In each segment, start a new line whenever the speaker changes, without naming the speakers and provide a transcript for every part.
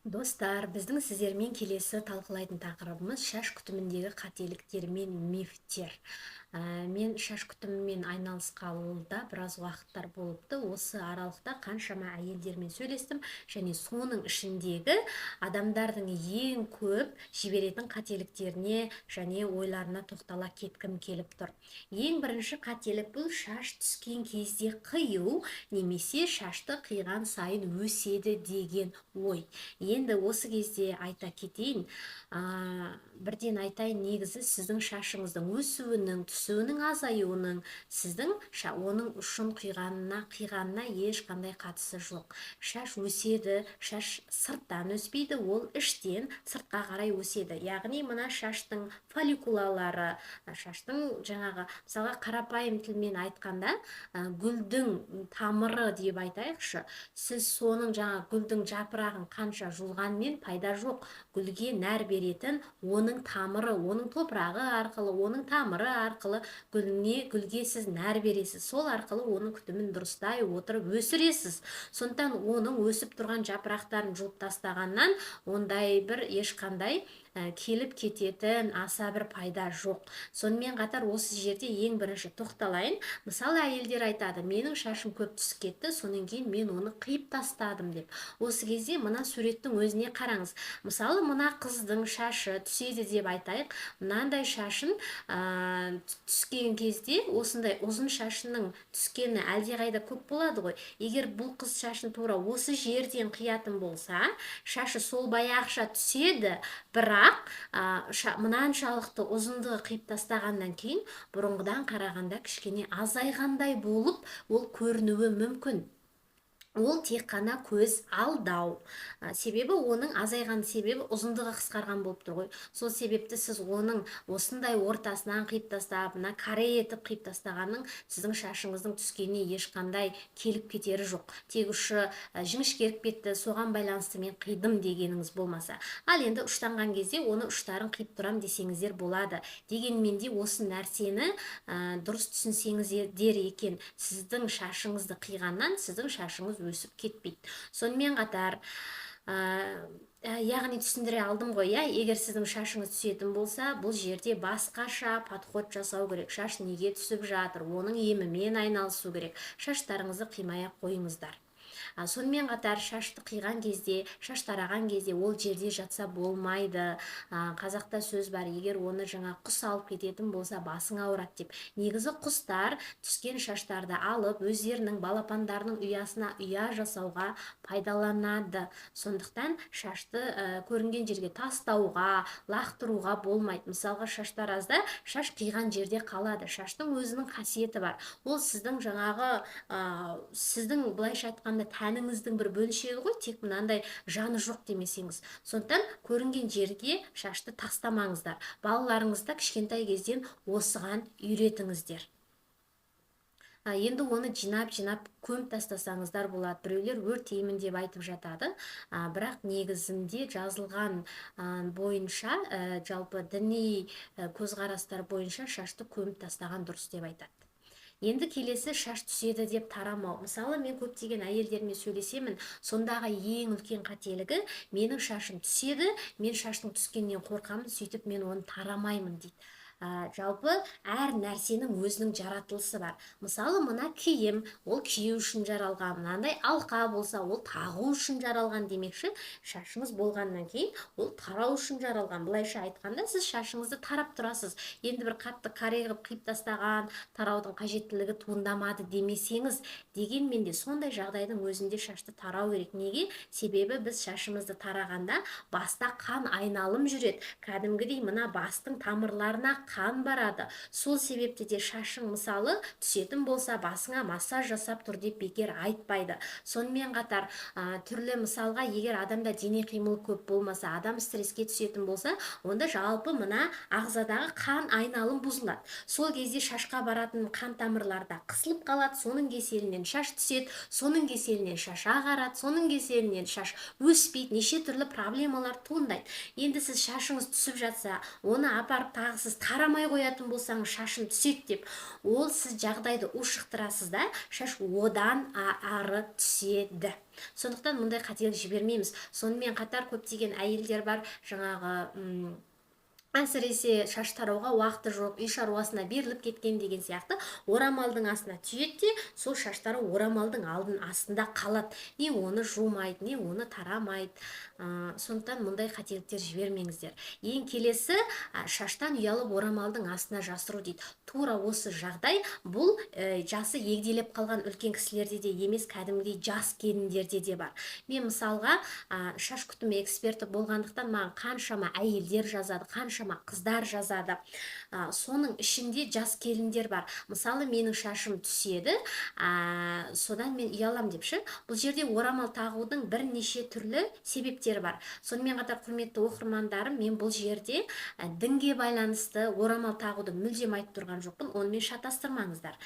Достар, біздің сіздермен келесі талқылайтын тақырыбымыз – шаш күтіміндегі қателіктер мен мифтер. Мен шаш күтімімен айналысқалы да біраз уақыттар болыпты. Осы аралықта қаншама әйелдермен сөйлестім және соның ішіндегі адамдардың ең көп жіберетін қателіктеріне және ойларына тоқтала кеткім келіп тұр. Ең бірінші қателік – бұл шаш түскен кезде қию немесе шашты қиған сайын өседі деген ой. Енді осы кезде айта кетейін, бірден айтайын: негізі сіздің шашыңыздың өсуінің, түсуінің, азаюының сіздің оның ұшын қиғанына ешқандай қатысы жоқ. Шаш өседі, шаш сырттан өспейді, ол іштен сыртқа қарай өседі. Яғни мына шаштың фолликулалары, шаштың жаңағы, мысалға, қарапайым тілмен айтқанда, гүлдің тамыры деп айтайықшы. Сіз соның жаңа гүлдің жапырағын қанша жұлғанмен пайда жоқ. Гүлге нәр беретін оның тамыры, оның топырағы арқылы, оның тамыры арқылы гүлге сіз нәр бересіз. Сол арқылы оның күтімін дұрыстай отырып өсіресіз. Сондықтан оның өсіп тұрған жапырақтарын жұлып тастағаннан ондай бір ешқандай келіп кететін аса бір пайда жоқ. Сонымен қатар осы жерде ең бірінші тоқталайын. Мысалы, әйелдер айтады: «Менің шашым көп түсіп кетті, содан кейін мен оны қиып тастадым», – деп. Осы кезде мына суреттің өзіне қараңыз. Мысалы, мына қыздың шашы түседі деп айтайық. Мынандай шашын түскен кезде, осындай ұзын шашының түскені әлдеқайда көп болады ғой. Егер бұл қыз шашын тура осы жерден қиятын болса, шашы сол баяғыша түседі, бірақ мынаншалықты ұзындығы қиып тастағаннан кейін бұрынғыдан қарағанда кішкене азайғандай болып ол көрінуі мүмкін. Ол тек қана көз алдау. Себебі оның азайған себебі ұзындығы қысқарған болып тұр ғой. Сол себепті сіз оның осындай ортасынан қиып тастап, мына каре етіп қиып тастағанның сіздің шашыңыздың түскеніне ешқандай келіп кетері жоқ. Тек ұшы жіңішкеріп кетті, соған байланысты мен қидым дегеніңіз болмаса. Ал енді ұштанған кезде оны ұштарын қиып тұрам десеңіздер болады. Дегенмен де осы нәрсені дұрыс түсінсеңіздер екен: сіздің шашыңызды қиғаннан сіздің шашыңыз өсіп кетпейді. Сонымен қатар, яғни түсіндіре алдым ғой, иә? Егер сіздің шашыңыз түсетін болса, бұл жерде басқаша подход жасау керек. Шаш неге түсіп жатыр, оның емімен айналысу керек. Шаштарыңызды қимай ақ қойыңыздар. Сонымен қатар шашты қиған кезде, шаш тараған кезде ол жерде жатса болмайды. Қазақта сөз бар: егер оны жаңа құс алып кететін болса, басың ауырады деп. Негізі құстар түскен шаштарды алып, өздерінің балапандарының ұясына ұя жасауға пайдаланады. Сондықтан шашты көрінген жерге тастауға, лақтыруға болмайды. Мысалға, шаштаразда шаш қиған жерде қалады. Шаштың өзінің қасиеті бар. Ол сіздің жаңағы сіздің, былайша айтқанда, тәніңіздің бір бөлшегі ғой, тек мынандай жаны жоқ демесеңіз. Сондықтан көрінген жерге шашты тастамаңыздар. Балаларыңызды кішкентай кезден осыған үйретіңіздер. Енді оны жинап жинап көміп тастасаңыздар болады. Біреулер өртеймін деп айтып жатады. Бірақ негізінде жазылған бойынша, жалпы діни көзқарастар бойынша шашты көміп тастаған дұрыс деп айтады. Енді келесі – шаш түседі деп тарамау. Мысалы, мен көптеген әйелдермен сөйлесемін. Сондағы ең үлкен қателігі: «Менің шашым түседі, мен шаштың түскенінен қорқамын, сөйтіп мен оны тарамаймын», – дейді. Жалпы әр нәрсенің өзінің жаратылысы бар. Мысалы, мына киім ол кию үшін жаралған, мынандай алқа болса, ол тағу үшін жаралған демекші, шашыңыз болғаннан кейін ол тарау үшін жаралған. Былайша айтқанда, сіз шашыңызды тарап тұрасыз. Енді бір қатты каре қылып қиып тастаған, тараудың қажеттілігі туындамады демесеңіз, дегенмен де сондай жағдайдың өзінде шашты тарау керек. Неге? Себебі біз шашымызды тарағанда баста қан айналым жүреді, кәдімгідей мына бастың тамырларына қан барады. Сол себепті де шашың, мысалы, түсетін болса, басыңа массаж жасап тұр деп бекер айтпайды. Сонымен қатар түрлі, мысалға, егер адамда дене қимылы көп болмаса, адам стресске түсетін болса, онда жалпы мына ағзадағы қан айналым бұзылады. Сол кезде шашқа баратын қан тамырлар да қысылып қалады. Соның кеселінен шаш түседі, соның кеселінен шаш ағарады, соның кеселінен шаш өспейді, неше түрлі проблемалар туындайды. Енді сіз шашыңыз түсіп жатса, оны апарып тағы сіз тарамай қоятын болсаңыз, шашым түседі деп, ол сіз жағдайды ушықтырасыз да, шаш одан ары түседі. Сондықтан мұндай қателік жібермейміз. Сонымен қатар көптеген әйелдер бар, жаңағы әсіресе шаш тарауға уақыты жоқ, үй шаруасына беріліп кеткен деген сияқты, орамалдың астына түйеді де, сол шаштары орамалдың алдын астында қалады. Не оны жумайды, не оны тарамайды. Сондықтан мұндай қателіктер жібермеңіздер. Ең келесі, шаштан ұялып орамалдың астына жасыру дейді. Тура осы жағдай бұл жасы егделеп қалған үлкен кісілерде де емес, кәдімгідей жас келіндерде де бар. Мен мысалға шаш күтімі эксперті болғандықтан, маған қаншама әйелдер жазады, қаншама қыздар жазады. Соның ішінде жас келіндер бар. Мысалы, менің шашым түседі, содан мен ұялам деп ше. Бұл жерде орамал тағудың бірнеше түрлі себептері бар. Сонымен қатар, құрметті оқырмандарым, мен бұл жерде дінге байланысты орамал тағуды мүлдем айтып тұрған жоқпын, онымен шатастырмаңыздар.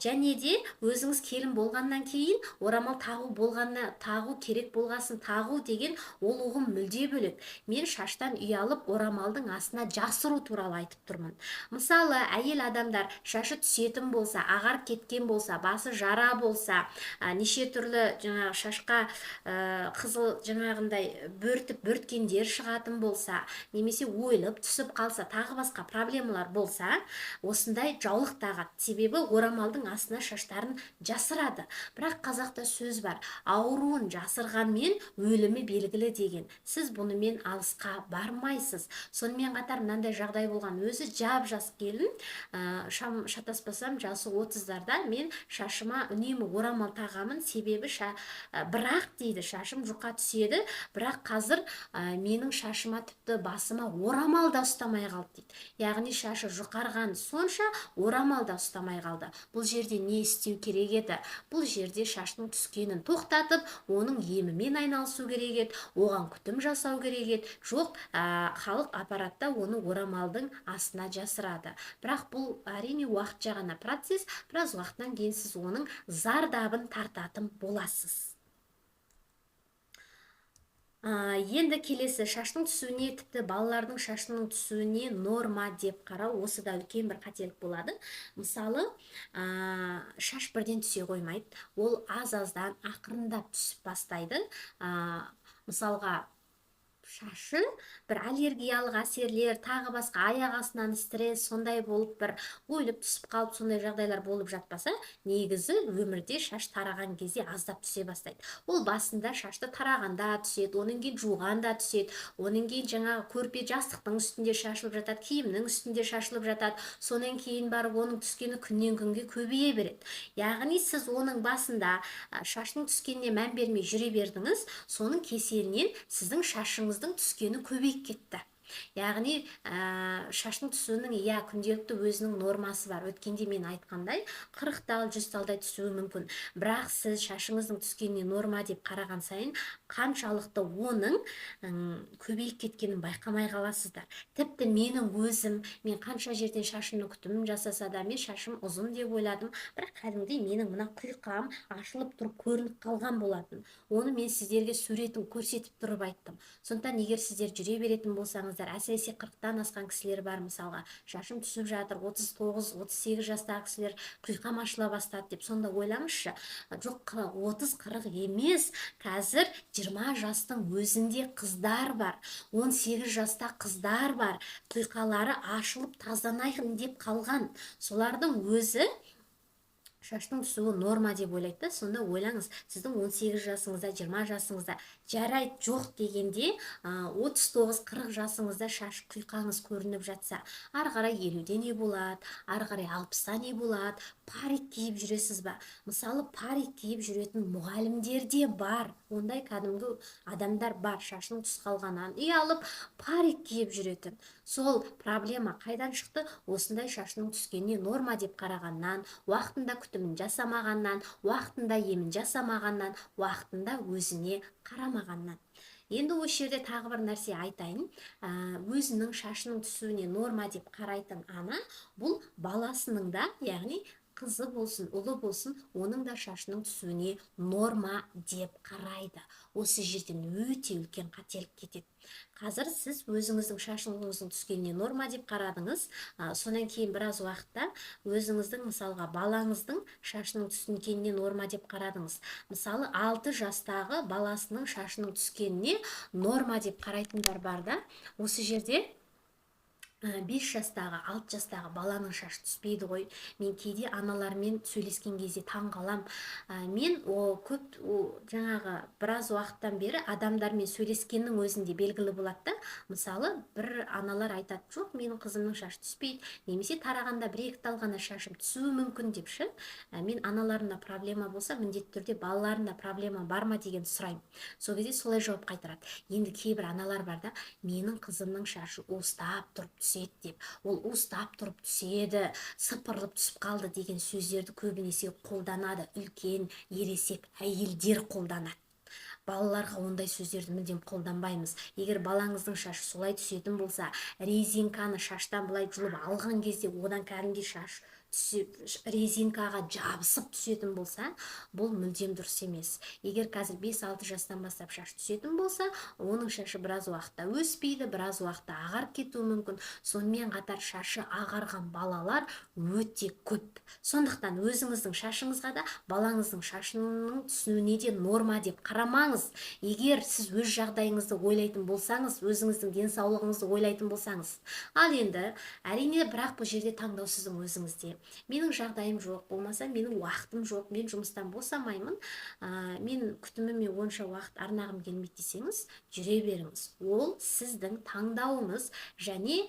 Және де өзіңіз келін болғаннан кейін орамал тағу болғанна тағу керек болғасын тағу деген ол ұғым мүлде бөлек. Мен шаштан ұялып орамалдың астына жасыру туралы айтып тұрмын. Мысалы, әйел адамдар шашы түсетін болса, ағарып кеткен болса, басы жара болса, неше түрлі жаңағы шашқа қызыл жаңағындай бөртіп бөрткендер шығатын болса, немесе ойылып түсіп қалса, тағы басқа проблемалар болса, осындай жаулық тағады. Себебі орамалдың астына шаштарын жасырады. Бірақ қазақта сөз бар: ауруын жасырғанмен өлімі белгілі деген. Сіз бұнымен алысқа бармайсыз. Сонымен қатар мынандай жағдай болған: өзі жап жас келін, шатаспасам, жасы 30-дарда. Мен шашыма үнемі орамал тағамын, себебі бірақ дейді, шашым жұқа түседі, бірақ қазір менің шашыма, тіпті басыма орамал да ұстамай қалды дейді. Яғни шашы жұқарған сонша, орамал да ұстамай қалды. Бұл жерде не істеу керек еді? Бұл жерде шаштың түскенін тоқтатып, оның емімен айналысу керек еді, оған күтім жасау керек еді. Жоқ, халық аппаратта оны орамалдың астына жасырады. Бірақ бұл, әрине, уақытша ғана процесс. Біраз уақыттан кейін сіз оның зардабын тартатын боласыз. Енді келесі, шаштың түсуіне, тіпті балалардың шашының түсуіне норма деп қарау, осы да үлкен бір қателік болады. Мысалы, шаш бірден түсе қоймайды, ол аз аздан ақырындап түсіп бастайды. Мысалға, шашы бір аллергиялық әсерлер, тағы басқа, аяқ астынан стресс сондай болып, бір ойылып түсіп қалып, сондай жағдайлар болып жатпаса, негізі өмірде шаш тараған кезде аздап түсе бастайды. Ол басында шашты тарағанда түседі, одан кейін жуғанда түседі, одан кейін жаңағы көрпе жастықтың үстінде шашылып жатады, киімнің үстінде шашылып жатады. Содан кейін барып оның түскені күннен күнге көбейе береді. Яғни сіз оның басында шаштың түскеніне мән бермей жүре бердіңіз, соның кеселінен сіздің шашыңыздың түскені көбейіп кетті. Яғни шаштың түсуінің, иә, күнделікті өзінің нормасы бар. Өткенде мен айтқандай, 40 тал, 100 талдай түсуі мүмкін. Бірақ сіз шашыңыздың түскеніне норма деп қараған сайын, қаншалықты оның көбейіп кеткенін байқамай қаласыздар. Тіпті менің өзім, мен қанша жерден шашымның күтімін жасаса да, мен шашым ұзын деп ойладым, бірақ кәдімгідей менің мына құйқам ашылып тұрып көрініп қалған болатын. Оны мен сіздерге суретін көрсетіп тұрып айттым. Сондықтан егер сіздер жүре беретін болсаңыздар, әсіресе 40-тан асқан кісілер бар, мысалға, шашым түсіп жатыр, 39, 38 жастағы кісілер құйқам ашыла бастады деп, сонда ойлаңызшы, жоқ, 30-40 емес, қазір 20 жастың өзінде қыздар бар, 18 жаста қыздар бар, құйқалары ашылып тазаланайын деп қалған. Солардың өзі шаштың түсуі норма деп ойлайды да. Сонда ойлаңыз, сіздің 18 жасыңызда, 20 жасыңызда, жарайды, жоқ дегенде 39-40 жасыңызда шаш құйқаңыз көрініп жатса, ары қарай 50-де не болады, ары қарай 60-та не болады? Парик киіп жүресіз ба? Мысалы, парик киіп жүретін мұғалімдер де бар, ондай кәдімгі адамдар бар, шашының түсіп қалғаннан ұялып парик киіп жүретін. Сол проблема қайдан шықты? Осындай шашының түскеніне норма деп қарағаннан, уақытында күтімін жасамағаннан, уақытында емін жасамағаннан, уақытында өзіне қарамағаннан. Енді осы жерде тағы бір нәрсе айтайын. Өзінің шашының түсуіне норма деп қарайтын ана бұл баласының да, яғни Қызы болсын, ұлы болсын, оның да шашының түсуіне норма деп қарайды. Осы жерден өте үлкен қателік кетеді. Қазір сіз өзіңіздің шашыңыздың түскеніне норма деп қарадыңыз, содан кейін біраз уақытта өзіңіздің, мысалға, балаңыздың шашының түскеніне норма деп қарадыңыз. Мысалы, 6 жастағы баласының шашының түскеніне норма деп қарайтындар бар да. Осы жерде 5 жастағы, 6 жастағы баланың шашы түспейді ғой. Мен кейде аналармен сөйлескен кезде таң қалам. Мен көп жаңағы біраз уақыттан бері адамдармен сөйлескеннің өзінде белгілі болады да. Мысалы, бір аналар айтады: жоқ, менің қызымның шашы түспейді, немесе тарағанда бір-екі тал ғана шашым түсуі мүмкін деп ше. Мен аналарында проблема болса, міндетті түрде балаларында проблема бар ма деген сұраймын. Сол кезде солай жауап қайтарады. Енді кейбір аналар бар да, менің қызымның шашы уыстап тұрып түседі деп, ол уыстап тұрып түседі, сыпырылып түсіп қалды деген сөздерді көбінесе қолданады. Үлкен ересек әйелдер қолданады. Балаларға ондай сөздерді мүлдем қолданбаймыз. Егер балаңыздың шашы солай түсетін болса, резинканы шаштан былай жұлып алған кезде одан кәдімгідей шаш резинкаға жабысып түсетін болса, бұл мүлдем дұрыс емес. Егер қазір 5-6 жастан бастап шаш түсетін болса, оның шашы біраз уақытта өспейді, біраз уақытта ағарып кетуі мүмкін. Сонымен қатар шашы ағарған балалар өте көп. Сондықтан өзіңіздің шашыңызға да, балаңыздың шашының түсуіне де норма деп қарамаңыз. Егер сіз өз жағдайыңызды ойлайтын болсаңыз, өзіңіздің денсаулығыңызды ойлайтын болсаңыз. Ал енді, әрине, бірақ бұл жерде таңдау сіздің өзіңізде. Менің жағдайым жоқ, болмаса менің уақытым жоқ, мен жұмыстан босамаймын, мен күтіміме онша уақыт арнағым келмейді десеңіз, жүре беріңіз. Ол сіздің таңдауыңыз және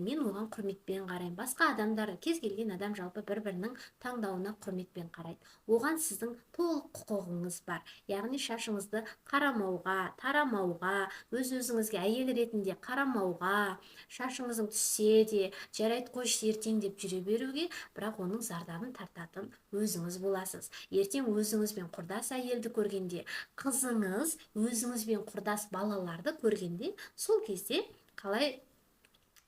мен оған құрметпен қараймын. Басқа адамдар, кез келген адам жалпы бір-бірінің таңдауына құрметпен қарайды. Оған сіздің толық құқығыңыз бар. Яғни шашыңызды қарамауға, тарамауға, өз-өзіңізге әйел ретінде қарамауға, шашыңыздың түссе де, жарайды қойшы ертең деп жүре беруге, бірақ оның зардабын тартатын өзіңіз боласыз. Ертең өзіңізбен құрдас әйелді көргенде, қызыңыз өзіңізбен құрдас балаларды көргенде, сол кезде қалай,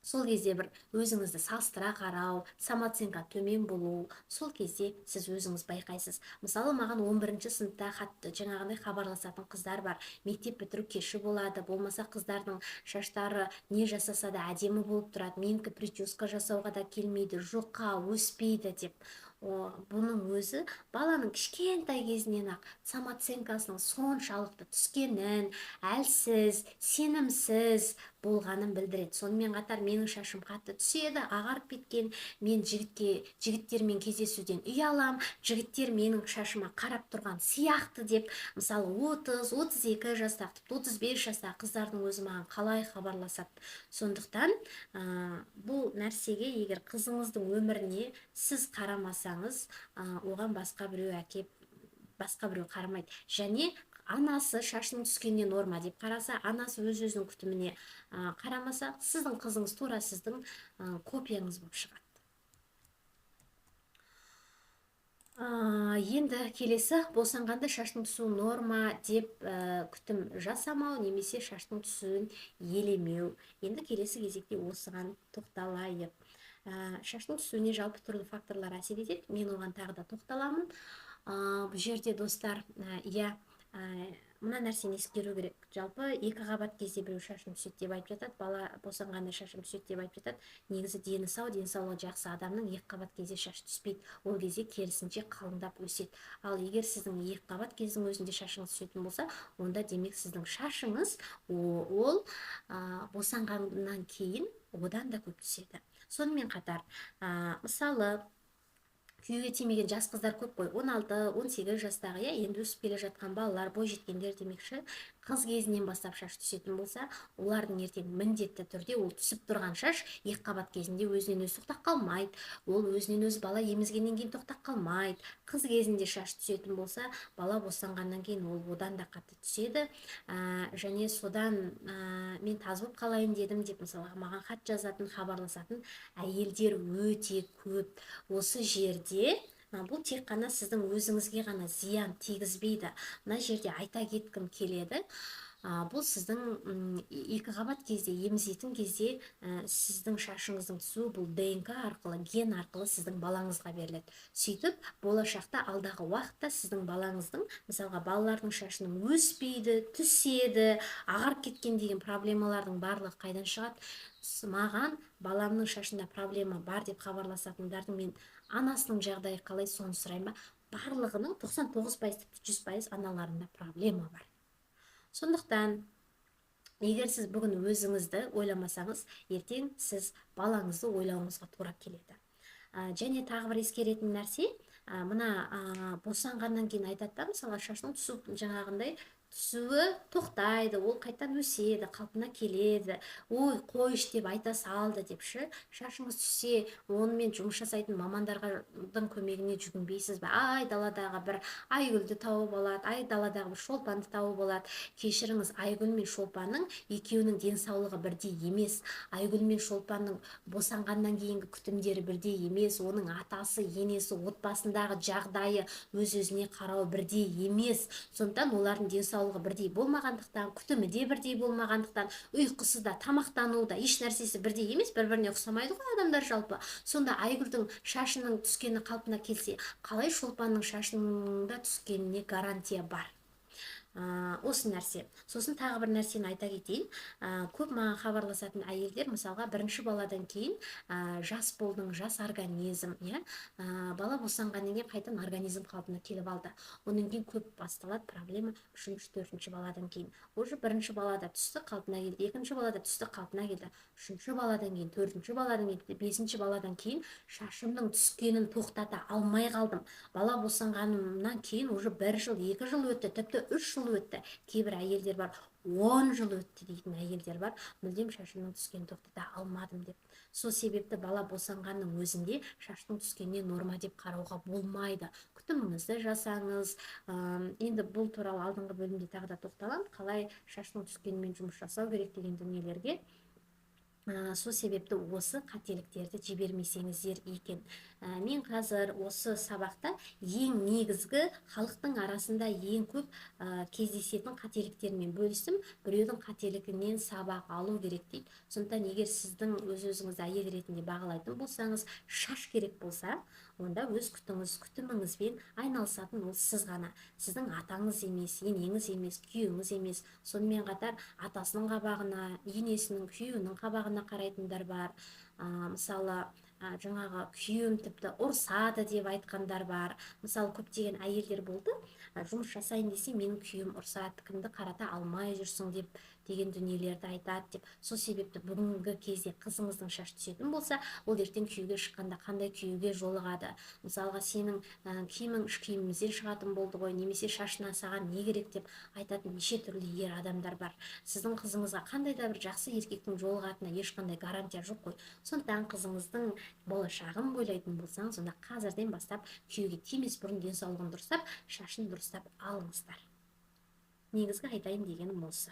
сол кезде бір өзіңізді салыстыра қарау, самооценка төмен болу, сол кезде сіз өзіңіз байқайсыз. Мысалы, маған 11 сыныпта хат жаңағындай хабарласатын қыздар бар. Мектеп бітіру кеші болады, болмаса қыздардың шаштары не жасаса да әдемі болып тұрады, менікі прическа жасауға да келмейді, жоққа өспейді деп. Бұның өзі баланың кішкентай кезінен ақ самооценкасының соншалықты түскенін, әлсіз, сенімсіз болғанын білдіреді. Сонымен қатар менің шашым қатты түседі, ағарып кеткен, мен жігіттермен кездесуден ұялам, жігіттер менің шашыма қарап тұрған сияқты деп, мысалы, 30-32 жастағы, тіпті 35 жастағы қыздардың өзі маған қалай хабарласады. Сондықтан бұл нәрсеге егер қызыңыздың өміріне сіз қарамасаңыз, оған басқа біреу әкеп, басқа біреу қарамайды. Және анасы шашының түскеніне норма деп қараса, анасы өз-өзінің күтіміне қарамаса, сіздің қызыңыз тура сіздің копияңыз болып шығады. Енді келесі, босанғанда шаштың түсуі норма деп күтім жасамау немесе шаштың түсуін елемеу. Енді келесі кезекте осыған тоқталайық. Шаштың түсуіне жалпы түрлі факторлар әсер етеді. Мен оған тағы да тоқталамын. Бұл жерде, достар, мына нәрсені ескеру керек. Жалпы екі қабат кезде біреу шашым түседі деп айтып жатады, бала босанғанда шашым түседі деп айтып жатады. Негізі дені сау, денсаулығы жақсы адамның екі қабат кезде шашы түспейді. Ол кезде керісінше қалыңдап өседі. Ал егер сіздің екі қабат кездің өзінде шашыңыз түсетін болса, онда демек сіздің шашыңыз ол, босанғаннан кейін одан да көп түседі. Сонымен қатар, мысалы, күйеуге тимеген жас қыздар көп қой, 16-18 жастағы, енді өсіп келе жатқан балалар, бойжеткендер демекші, қыз кезінен бастап шаш түсетін болса, олардың ертең міндетті түрде ол түсіп тұрған шаш екі қабат кезінде өзінен өзі тоқтап қалмайды, ол өзінен өзі бала емізгеннен кейін тоқтап қалмайды. Қыз кезінде шаш түсетін болса, бала босанғаннан кейін ол одан да қатты түседі. Және содан мен таз болып қалайын дедім деп, мысалға, маған хат жазатын, хабарласатын әйелдер өте көп. Осы жерде бұл тек қана сіздің өзіңізге ғана зиян тигізбейді. Мына жерде айта кеткім келеді. Бұл сіздің екі қабат кезде, емізетін кезде сіздің шашыңыздың түсуі бұл ДНК арқылы, ген арқылы сіздің балаңызға беріледі. Сөйтіп, болашақта, алдағы уақытта сіздің балаңыздың, мысалға, балалардың шашының өспейді, түседі, ағарып кеткен деген проблемалардың барлығы қайдан шығады? Маған баламның шашында проблема бар деп хабарласатындардың мен анасының жағдайы қалай, соны сұраймын ба? Барлығының 99%, тіпті 100% аналарында проблема бар. Сондықтан, егер сіз бүгін өзіңізді ойламасаңыз, ертең сіз балаңызды ойлауыңызға тура келеді. Және тағы бір ескеретін нәрсе, мына босанғаннан кейін айтады да, мысалға, шашының түсу, жаңағындай түсуі тоқтайды, ол қайтадан өседі, қалпына келеді. Ой, қойшы деп айта салды деп ше, шашыңыз түссе, онымен жұмыс жасайтын мамандардың көмегіне жүгінбейсіз бе? Ай, даладағы бір Айгүлді тауып алады, ай, даладағы бір Шолпанды тауып алады. Кешіріңіз, Айгүл мен Шолпанның екеуінің денсаулығы бірдей емес. Айгүл мен Шолпанның босанғаннан кейінгі күтімдері бірдей емес, оның атасы, енесі, отбасындағы жағдайы, өз-өзіне қарауы бірдей емес. Сондықтан олардың денсаулығы бірдей болмағандықтан, күтімі де бірдей болмағандықтан, ұйқысы да, тамақтануы да, еш нәрсесі бірдей емес, бір-біріне ұқсамайды ғой адамдар жалпы. Сонда Айгүлдің шашының түскені қалпына келсе, қалай Шолпанның шашының да түскеніне гарантия бар? Осы нәрсе. Сосын тағы бір нәрсені айта кетейін. Көп маған хабарласатын әйелдер, мысалға, бірінші баладан кейін жас болдың, жас организм, иә, бала босанғаннан кейін қайтадан организм қалпына келіп алды. Одан кейін көп басталады проблема үшінші, төртінші баладан кейін. Уже бірінші балада түсті, қалпына келді, екінші балада түсті, қалпына келді. Үшінші баладан кейін, төртінші баладан кейін, бесінші баладан кейін шашымның түскенін тоқтата алмай қалдым. Бала босанғанымнан кейін уже 1 жыл, 2 жыл өтті, тіпті 3 жыл өтті. Кейбір әйелдер бар, 10 жыл өтті дейтін әйелдер бар, мүлдем шашымның түскенін тоқтата алмадым деп. Сол себепті бала босанғанның өзінде шаштың түскеніне норма деп қарауға болмайды. Күтіміңізді жасаңыз. Енді бұл туралы алдыңғы бөлімде тағы да тоқталамын, қалай шаштың түскенімен жұмыс жасау керек деген дүниелерге. Сол себепті осы қателіктерді жібермесеңіздер екен. Мен қазір осы сабақта ең негізгі халықтың арасында ең көп кездесетін қателіктермен бөлістім. Біреудің қателігінен сабақ алу керек дейді. Сондықтан егер сіздің өз-өзіңізді әйел ретінде бағалайтын болсаңыз, шаш керек болса, онда өз күтіміңізбен айналысатын ол сіз ғана. Сіздің атаңыз емес, енеңіз емес, күйеуіңіз емес. Сонымен қатар атасының қабағына, енесінің, күйеуінің қабағына қарайтындар бар. Мысалы, жаңағы күйеуім тіпті ұрсады деп айтқандар бар. Мысалы, көптеген әйелдер болды, жұмыс жасайын десе, менің күйеуім ұрсады, кімді қарата алмай жүрсің деп деген дүниелерді айтады деп. Сол себепті бүгінгі кезде қызыңыздың шашы түсетін болса, ол ертең күйеуге шыққанда қандай күйеуге жолығады? Мысалға, сенің киімің іш киімімізден шығатын болды ғой, немесе шашына саған не керек деп айтатын неше түрлі ер адамдар бар. Сіздің қызыңызға қандай да бір жақсы еркектің жолығатынына ешқандай гарантия жоқ қой. Сондықтан қызыңыздың болашағын ойлайтын болсаңыз, онда қазірден бастап күйеуге тимес бұрын денсаулығын дұрыстап, шашын дұрыстап алыңыздар. Негізгі айтайын дегенім осы.